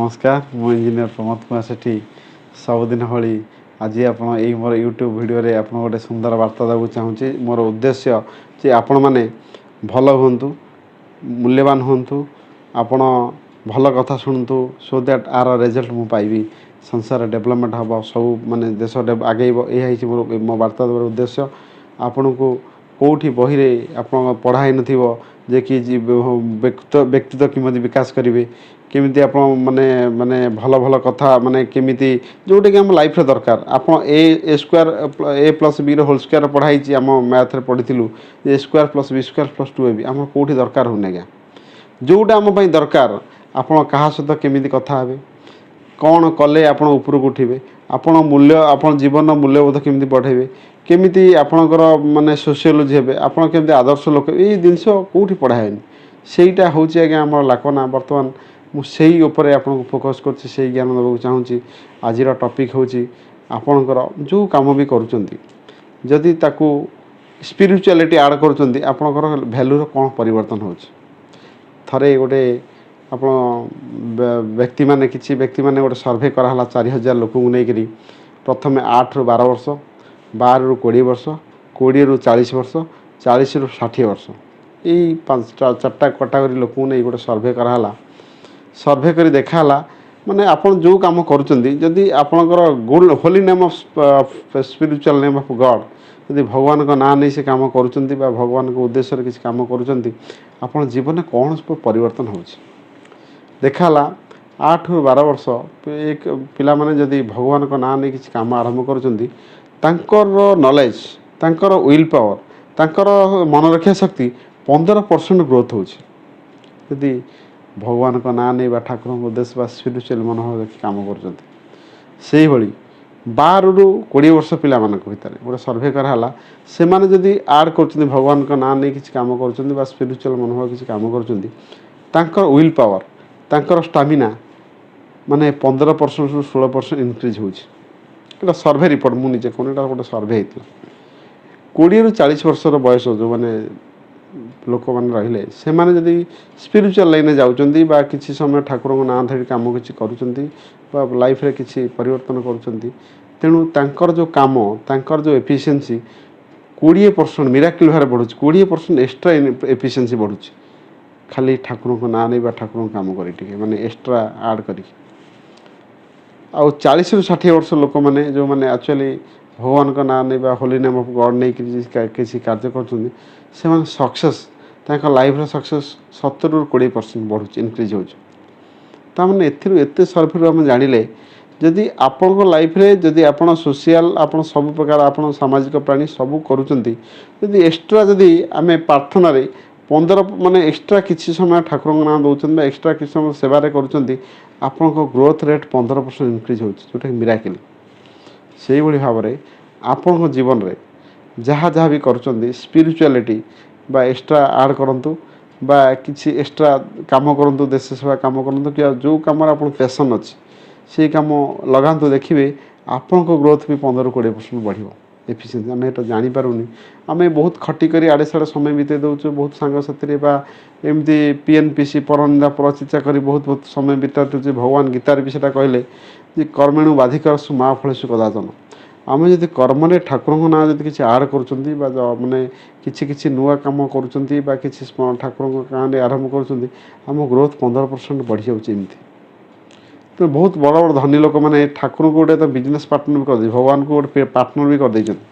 ନମସ୍କାର। ମୁଁ ଇଞ୍ଜିନିୟର ପ୍ରମୋଦ କୁମାର ସେଠୀ। ସବୁଦିନ ଭଳି ଆଜି ଆପଣ ଏଇ ମୋର ୟୁଟ୍ୟୁବ୍ ଭିଡ଼ିଓରେ ଆପଣଙ୍କୁ ଗୋଟେ ସୁନ୍ଦର ବାର୍ତ୍ତା ଦେବାକୁ ଚାହୁଁଛି। ମୋର ଉଦ୍ଦେଶ୍ୟ ଯେ ଆପଣମାନେ ଭଲ ହୁଅନ୍ତୁ, ମୂଲ୍ୟବାନ ହୁଅନ୍ତୁ, ଆପଣ ଭଲ କଥା ଶୁଣନ୍ତୁ, ସୋ that ୟାର ରେଜଲ୍ଟ ମୁଁ ପାଇବି, ସଂସାର ଡେଭଲପମେଣ୍ଟ ହେବ, ସବୁ ମାନେ ଦେଶ ଆଗେଇବ। ଏହା ହେଇଛି ମୋର ମୋ ବାର୍ତ୍ତା ଦେବାର ଉଦ୍ଦେଶ୍ୟ। ଆପଣଙ୍କୁ କେଉଁଠି ବହିରେ ଆପଣ ପଢ଼ା ହେଇନଥିବ ଯେ କି ବ୍ୟକ୍ତିତ୍ୱ କେମିତି ବିକାଶ କରିବେ, କେମିତି ଆପଣ ମାନେ ମାନେ ଭଲ ଭଲ କଥା, ମାନେ କେମିତି ଯେଉଁଟାକି ଆମ ଲାଇଫ୍ରେ ଦରକାର। ଆପଣ ଏ ସ୍କୋୟାର ଏ ପ୍ଲସ୍ ବିର ହୋଲ୍ ସ୍କୋୟାର ପଢ଼ା ହେଇଛି, ଆମ ମ୍ୟାଥରେ ପଢ଼ିଥିଲୁ a square plus b square plus two a b। ଆମର କେଉଁଠି ଦରକାର ହେଉନି ଆଜ୍ଞା। ଯେଉଁଟା ଆମ ପାଇଁ ଦରକାର, ଆପଣ କାହା ସହିତ କେମିତି କଥା ହେବେ, କ'ଣ କଲେ ଆପଣ ଉପରକୁ ଉଠିବେ, ଆପଣ ମୂଲ୍ୟ, ଆପଣ ଜୀବନର ମୂଲ୍ୟବୋଧ କେମିତି ବଢ଼େଇବେ, କେମିତି ଆପଣଙ୍କର ମାନେ ସୋସିଓଲୋଜି ହେବେ, ଆପଣ କେମିତି ଆଦର୍ଶ ଲୋକ, ଏଇ ଜିନିଷ କେଉଁଠି ପଢ଼ା ହେଇନି। ସେଇଟା ହେଉଛି ଆଜ୍ଞା ଆମର ଲାକନା। ବର୍ତ୍ତମାନ ମୁଁ ସେଇ ଉପରେ ଆପଣଙ୍କୁ ଫୋକସ୍ କରୁଛି, ସେଇ ଜ୍ଞାନ ଦେବାକୁ ଚାହୁଁଛି। ଆଜିର ଟପିକ୍ ହେଉଛି, ଆପଣଙ୍କର ଯେଉଁ କାମ ବି କରୁଛନ୍ତି, ଯଦି ତାକୁ ସ୍ପିରିଚୁଆଲିଟି ଆଡ଼୍ କରୁଛନ୍ତି, ଆପଣଙ୍କର ଭ୍ୟାଲୁର କ'ଣ ପରିବର୍ତ୍ତନ ହେଉଛି? ଥରେ ଗୋଟେ ଆପଣ ବ୍ୟକ୍ତିମାନେ, କିଛି ବ୍ୟକ୍ତିମାନେ ଗୋଟେ ସର୍ଭେ କରାହେଲା 4000 ଲୋକଙ୍କୁ ନେଇକରି। ପ୍ରଥମେ 8ରୁ 12 ବର୍ଷ, 12ରୁ 20 ବର୍ଷ, 20ରୁ 40 ବର୍ଷ, 40ରୁ 60 ବର୍ଷ, ଏଇ ପାଞ୍ଚଟା ଚାରିଟା କାଟାଗୋରୀ ଲୋକଙ୍କୁ ନେଇ ଗୋଟେ ସର୍ଭେ କରାହେଲା। ସର୍ଭେ କରି ଦେଖାହେଲା, ମାନେ ଆପଣ ଯେଉଁ କାମ କରୁଛନ୍ତି, ଯଦି ଆପଣଙ୍କର good holy name of spiritual name of God, ଯଦି ଭଗବାନଙ୍କ ନାଁ ନେଇ ସେ କାମ କରୁଛନ୍ତି ବା ଭଗବାନଙ୍କ ଉଦ୍ଦେଶ୍ୟରେ କିଛି କାମ କରୁଛନ୍ତି, ଆପଣ ଜୀବନରେ କ'ଣ ସବୁ ପରିବର୍ତ୍ତନ ହେଉଛି? ଦେଖାହେଲା, 8ରୁ 12 ବର୍ଷ ଏକ ପିଲାମାନେ ଯଦି ଭଗବାନଙ୍କ ନାଁ ନେଇ କିଛି କାମ ଆରମ୍ଭ କରୁଛନ୍ତି, ତାଙ୍କର ନଲେଜ, ତାଙ୍କର will power, ତାଙ୍କର ମନେ ରଖିବା ଶକ୍ତି 15% ଗ୍ରୋଥ୍ ହେଉଛି, ଯଦି ଭଗବାନଙ୍କ ନାଁ ନେଇ ବା ଠାକୁରଙ୍କ ଉଦ୍ଦେଶ୍ୟ ବା ସ୍ପିରିଚୁଆଲ ମନୋଭାବ ରଖି କାମ କରୁଛନ୍ତି। ସେଇଭଳି 12ରୁ 20 ବର୍ଷ ପିଲାମାନଙ୍କ ଭିତରେ ଗୋଟେ ସର୍ଭେ କରାହେଲା। ସେମାନେ ଯଦି ଆଡ଼୍ କରୁଛନ୍ତି, ଭଗବାନଙ୍କ ନାଁ ନେଇ କିଛି କାମ କରୁଛନ୍ତି ବା ସ୍ପିରିଚୁଆଲ ମନୋଭାବ କିଛି କାମ କରୁଛନ୍ତି, ତାଙ୍କର will power, ତାଙ୍କର ଷ୍ଟାମିନା ମାନେ 15%ରୁ 16% ଇନକ୍ରିଜ୍ ହେଉଛି। ଏଇଟା ସର୍ଭେ ରିପୋର୍ଟ, ମୁଁ ନିଜେ କହୁନି, ଏଇଟା ଗୋଟେ ସର୍ଭେ ହେଇଥିଲା। 20ରୁ 40 ବର୍ଷର ବୟସ ଯେଉଁମାନେ ଲୋକମାନେ ରହିଲେ, ସେମାନେ ଯଦି ସ୍ପିରିଚୁଆଲ ଲାଇନରେ ଯାଉଛନ୍ତି ବା କିଛି ସମୟ ଠାକୁରଙ୍କ ନାଁ ଧରି କାମ କିଛି କରୁଛନ୍ତି ବା ଲାଇଫରେ କିଛି ପରିବର୍ତ୍ତନ କରୁଛନ୍ତି, ତେଣୁ ତାଙ୍କର ଯେଉଁ କାମ, ତାଙ୍କର ଯେଉଁ ଏଫିସିଏନ୍ସି 20% ମିରାକିଲ୍ ଭାବରେ ବଢ଼ୁଛି। 20% ଏକ୍ସଟ୍ରା ଏଫିସିଏନ୍ସି ବଢ଼ୁଛି, ଖାଲି ଠାକୁରଙ୍କ ନାଁ ନେଇ ବା ଠାକୁରଙ୍କ କାମ କରି ଟିକେ ମାନେ ଏକ୍ସଟ୍ରା ଆଡ଼୍ କରିକି। ଆଉ 40ରୁ 60 ବର୍ଷ ଲୋକମାନେ, ଯେଉଁମାନେ ଆକ୍ଚୁଆଲି ଭଗବାନଙ୍କ ନାଁ ନେଇ ବା ହୋଲି ନେମ୍ ଅଫ୍ ଗଡ଼୍ ନେଇକି କିଛି କାର୍ଯ୍ୟ କରୁଛନ୍ତି, ସେମାନେ ସକ୍ସେସ୍, ତାଙ୍କ ଲାଇଫ୍ର ସକ୍ସେସ୍ 17ରୁ 20% ବଢ଼ୁଛି, ଇନକ୍ରିଜ୍ ହେଉଛି। ତାମାନେ ଏଥିରୁ, ଏତେ ସର୍ଭେରୁ ଆମେ ଜାଣିଲେ, ଯଦି ଆପଣଙ୍କ ଲାଇଫ୍ରେ ଯଦି ଆପଣ ସୋସିଆଲ, ଆପଣ ସବୁ ପ୍ରକାର, ଆପଣ ସାମାଜିକ ପ୍ରାଣୀ, ସବୁ କରୁଛନ୍ତି, ଯଦି ଏକ୍ସଟ୍ରା ଯଦି ଆମେ ପ୍ରାର୍ଥନାରେ 15 ମାନେ ଏକ୍ସଟ୍ରା କିଛି ସମୟ ଠାକୁରଙ୍କ ନାଁ ଦେଉଛନ୍ତି ବା ଏକ୍ସଟ୍ରା କିଛି ସମୟ ସେବାରେ କରୁଛନ୍ତି, ଆପଣଙ୍କ ଗ୍ରୋଥ୍ ରେଟ୍ 15% ଇନକ୍ରିଜ୍ ହେଉଛି, ଯେଉଁଟାକି ମିରାକିଲ୍। ସେଇଭଳି ଭାବରେ ଆପଣଙ୍କ ଜୀବନରେ ଯାହା ଯାହା ବି କରୁଛନ୍ତି, ସ୍ପିରିଚୁଆଲିଟି ବା ଏକ୍ସଟ୍ରା ଆଡ଼୍ କରନ୍ତୁ ବା କିଛି ଏକ୍ସଟ୍ରା କାମ କରନ୍ତୁ, ଦେଶ ସେବା କାମ କରନ୍ତୁ କି ଯେଉଁ କାମରେ ଆପଣ ପ୍ୟାସନ୍ ଅଛି, ସେଇ କାମ ଲଗାନ୍ତୁ। ଦେଖିବେ, ଆପଣଙ୍କ ଗ୍ରୋଥ୍ ବି 15-20% ବଢ଼ିବ, ଏଫିସିଏନ୍ସି। ଆମେ ଏଇଟା ଜାଣିପାରୁନି। ଆମେ ବହୁତ ଖଟି କରି ଆଡ଼େ ସାଡ଼େ ସମୟ ବିତେଇ ଦେଉଛୁ, ବହୁତ ସାଙ୍ଗସାଥିରେ ବା ଏମିତି ପିଏନ୍ପିସି, ପରନିନ୍ଦା ପରଚର୍ଚ୍ଚା କରି ବହୁତ ବହୁତ ସମୟ ବିତାଇ ଦେଉଛୁ। ଭଗବାନ ଗୀତାରେ ବି ସେଇଟା କହିଲେ ଯେ କର୍ମଣ୍ୟେବାଧିକାରସ୍ତେ ମା ଫଳେଷୁ କଦାଚନ। ଆମେ ଯଦି କର୍ମରେ ଠାକୁରଙ୍କ ନାଁ ଯଦି କିଛି ଆଡ଼୍ କରୁଛନ୍ତି ବା ମାନେ କିଛି କିଛି ନୂଆ କାମ କରୁଛନ୍ତି ବା କିଛି ଠାକୁରଙ୍କ ନାଁରେ ଆରମ୍ଭ କରୁଛନ୍ତି, ଆମ ଗ୍ରୋଥ୍ 15% ବଢ଼ିଯାଉଛି ଏମିତି। ତ ବହୁତ ବଡ଼ ବଡ଼ ଧନୀ ଲୋକମାନେ ଠାକୁରଙ୍କୁ ଗୋଟେ ତ ବିଜନେସ୍ ପାର୍ଟନର ବି କରିଦେଇ, ଭଗବାନଙ୍କୁ ଗୋଟେ ପାର୍ଟନର ବି କରିଦେଇଛନ୍ତି।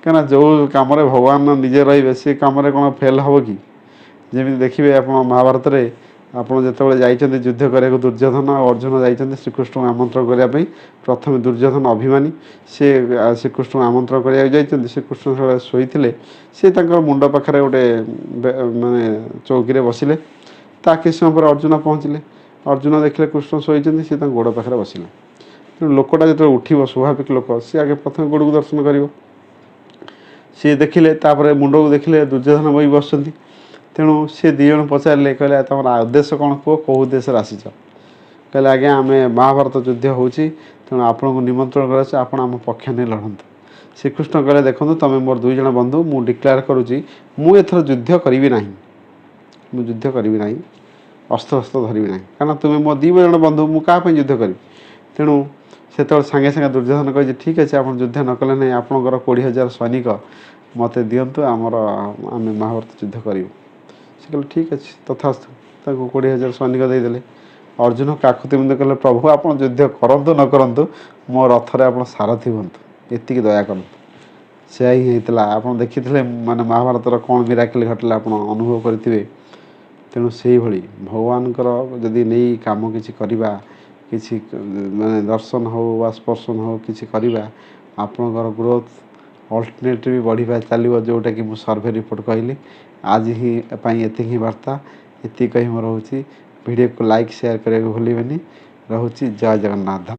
କାହିଁକିନା ଯେଉଁ କାମରେ ଭଗବାନ ନିଜେ ରହିବେ, ସେ କାମରେ କ'ଣ ଫେଲ୍ ହେବ କି? ଯେମିତି ଦେଖିବେ ଆପଣ ମହାଭାରତରେ, ଆପଣ ଯେତେବେଳେ ଯାଇଛନ୍ତି ଯୁଦ୍ଧ କରିବାକୁ, ଦୁର୍ଯ୍ୟୋଧନ ଆଉ ଅର୍ଜୁନ ଯାଇଛନ୍ତି ଶ୍ରୀକୃଷ୍ଣଙ୍କୁ ଆମନ୍ତ୍ରଣ କରିବା ପାଇଁ। ପ୍ରଥମେ ଦୁର୍ଯ୍ୟୋଧନ ଅଭିମାନୀ, ସେ ଶ୍ରୀକୃଷ୍ଣଙ୍କୁ ଆମନ୍ତ୍ରଣ କରିବାକୁ ଯାଇଛନ୍ତି। ଶ୍ରୀକୃଷ୍ଣ ଯେତେବେଳେ ଶୋଇଥିଲେ, ସେ ତାଙ୍କର ମୁଣ୍ଡ ପାଖରେ ଗୋଟେ ମାନେ ଚୌକିରେ ବସିଲେ। ତା କିଛି ସମୟ ପରେ ଅର୍ଜୁନ ପହଞ୍ଚିଲେ। ଅର୍ଜୁନ ଦେଖିଲେ କୃଷ୍ଣ ଶୋଇଛନ୍ତି, ସେ ତାଙ୍କ ଗୋଡ଼ ପାଖରେ ବସିଲେ। ତେଣୁ ଲୋକଟା ଯେତେବେଳେ ଉଠିବ, ସ୍ୱାଭାବିକ ଲୋକ, ସେ ଆଗେ ପ୍ରଥମେ ଗୋଡ଼କୁ ଦର୍ଶନ କରିବ। ସିଏ ଦେଖିଲେ, ତାପରେ ମୁଣ୍ଡକୁ ଦେଖିଲେ ଦୁର୍ଯ୍ୟୋଧନ ବଇ ବସିଛନ୍ତି। ତେଣୁ ସେ ଦୁଇ ଜଣ ପଚାରିଲେ, କହିଲେ, "ତମର ଉଦ୍ଦେଶ୍ୟ କ'ଣ କୁହ? କେଉଁ ଉଦ୍ଦେଶ୍ୟରେ ଆସିଛ?" କହିଲେ, "ଆଜ୍ଞା, ଆମେ ମହାଭାରତ ଯୁଦ୍ଧ ହେଉଛି, ତେଣୁ ଆପଣଙ୍କୁ ନିମନ୍ତ୍ରଣ କରାଯାଉଛି, ଆପଣ ଆମ ପକ୍ଷ ନେଇ ଲଢ଼ନ୍ତୁ।" ଶ୍ରୀକୃଷ୍ଣ କହିଲେ, "ଦେଖନ୍ତୁ, ତମେ ମୋର ଦୁଇ ଜଣ ବନ୍ଧୁ, ମୁଁ ଡିକ୍ଲେୟାର କରୁଛି, ମୁଁ ଏଥର ଯୁଦ୍ଧ କରିବି ନାହିଁ। ମୁଁ ଯୁଦ୍ଧ କରିବି ନାହିଁ। ଅସ୍ତ୍ରଶସ୍ତ୍ର ଧରିବି ନାହିଁ, କାରଣ ତୁମେ ମୋ ଦୁଇ ଜଣ ବନ୍ଧୁ, ମୁଁ କାହା ପାଇଁ ଯୁଦ୍ଧ କରିବି? ତେଣୁ ସେତେବେଳେ ସାଙ୍ଗେ ସାଙ୍ଗେ ଦୁର୍ଯ୍ୟୋଧନ କହିଛି, ଠିକ୍ ଅଛି, ଆପଣ ଯୁଦ୍ଧ ନ କଲେ ନାହିଁ, ଆପଣଙ୍କର 20,000 ସୈନିକ ମୋତେ ଦିଅନ୍ତୁ, ଆମେ ମହାଭାରତ ଯୁଦ୍ଧ କରିବୁ। ସେ କହିଲେ ଠିକ୍ ଅଛି, ତଥାସ୍ତୁ। ତାଙ୍କୁ 20,000 ସୈନିକ ଦେଇଦେଲେ। ଅର୍ଜୁନ କାକୁତି ମିନତି କହିଲେ, ପ୍ରଭୁ ଆପଣ ଯୁଦ୍ଧ କରନ୍ତୁ ନ କରନ୍ତୁ, ମୋ ରଥରେ ଆପଣ ସାରଥି ହୁଅନ୍ତୁ, ଏତିକି ଦୟା କରନ୍ତୁ। ସେୟା ହିଁ ହେଇଥିଲା। ଆପଣ ଦେଖିଥିଲେ ମାନେ ମହାଭାରତର କ'ଣ ମିରାକିଲ୍ ଘଟିଲା, ଆପଣ ଅନୁଭବ କରିଥିବେ। ତେଣୁ ସେଇଭଳି ଭଗବାନଙ୍କର ଯଦି ନେଇ କାମ କିଛି କରିବା, କିଛି ମାନେ ଦର୍ଶନ ହେଉ ବା ସ୍ପର୍ଶନ ହେଉ କିଛି କରିବା, ଆପଣଙ୍କର ଗ୍ରୋଥ୍ ଅଲ୍ଟରନେଟ୍ ବି ବଢ଼ିବା ଚାଲିବ, ଯେଉଁଟାକି ମୁଁ ସର୍ଭେ ରିପୋର୍ଟ କହିଲି। ଆଜି ହିଁ ପାଇଁ ଏତିକି ହିଁ ବାର୍ତ୍ତା, ଏତିକି କହି ମୁଁ ରହୁଛି। ଭିଡ଼ିଓକୁ ଲାଇକ୍ ସେୟାର କରିବାକୁ ଭୁଲିବେନି। ରହୁଛି, ଜୟ ଜଗନ୍ନାଥ।